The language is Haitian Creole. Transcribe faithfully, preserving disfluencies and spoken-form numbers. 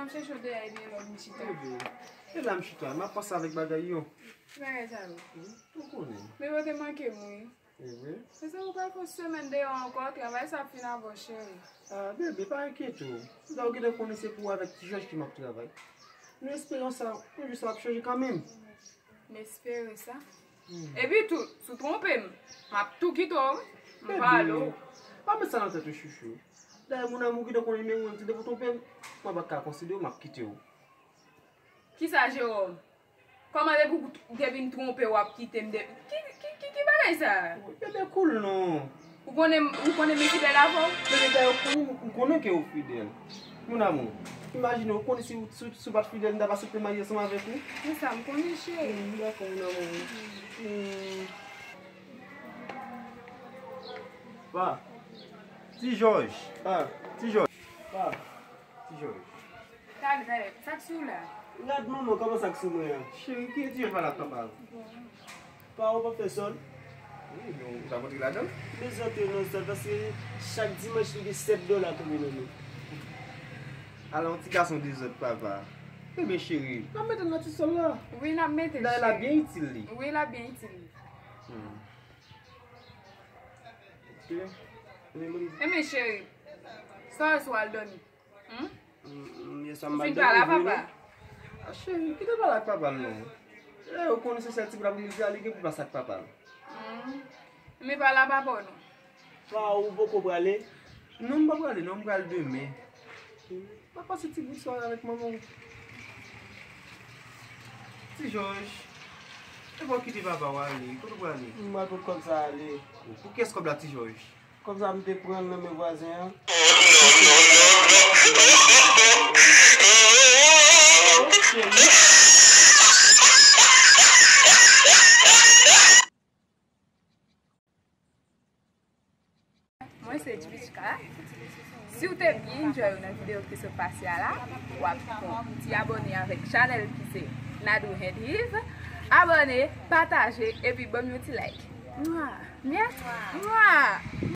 M chèche w deyò epi lè m chita. Bebe, e la m chita, m ap panse avèk bagay yo. Ki bagay sa yo? Ou konnen. Men yo te manke m, wi. E vre? Se sa, ou pral fè yon semèn deyò ankò, travay sa ap fin avè w, cheri. Ah, bebe, pa enkyete w. Dayè, ou gentan konnen se pou ou avèk Ti Jòj ke m ap travay. Nou espere sa, yon jou sa ap chanje kanmenm. M espere sa. Hmm. Epi tou, si w twonpe m, m ap tou kite w, wi. M pale w. Bebe, pa met sa nan tèt ou, chouchou. Dayè, mon amour, ou gentan konnen nimewo m, depi w twonpe m, mwen pa ka konsidere w, m ap kite w. Kisa, Jewòm? Kòman depi w, depi m twonpe w, w ap kite m? De, ki, ki, ki, ki bagay sa? Bebe, cool non. Ou konnen, ou konnen m fidèl avè w? Bebe, dayè, ou konnen, m konnen ke ou fidèl. Mon amour, imajine, ou konnen si, si, si w pa t fidèl, m ta pa sot te marye ansanm avèk ou. Men sa m konnen, cheri. Hmm, dakò, mon amour. Hmm. Pa. Ti Jòj. Pa. Ti Jòj. Pa. Ti Jòj. Talè, talè, sa k sou w la? Gad manman, kòman sa k sou mwen an? Cheri, ki Ti Jòj pale ak papa l? Pa ou p ap fè sòl? Wi, men ou ta montre ladan l. Bezwen antre nan sòl, paske chak dimanch li gen sèt dola tonbe nan men. Ala yon ti gason dezòd, papa. Ebyen, cheri, n ap mete l nan ti sòl la. Wi, n ap mete l, cheri. Dayè, l ap byen itil li. Wi, l ap byen itil li. Hmm. Ok. Ebyen, cheri, sa w wè si w al dòmi? Hmm? Mm, mm, yè swa m fin pale a papa. A, cheri, kite pale ak papa l non. E, ou konnen se sèl ti bout apremidi a li gen pou l pase ak papa l. Hmm. Men pale a papa w non. Pa, ou poko prale? Non, m pa prale non, m pral demen. M ap pase ti bout sware avèk manman w. Ti Jòj, e pa w kite papa w ale, kote w prale? M pral pot kòb sa ale. Pou kiyès kòb la, Ti Jòj? Kòb sa m te pran nan men vwazen an. Mwen se Jvichka. Si w te byen enjoy w nan videyo ki sot pase a la, w ap fè yon ti abòne avèk chanèl ki se Nadou Hand Hiv. Abòne, pataje, epi ban m yon ti like. Mwa! Mwa! Mwa!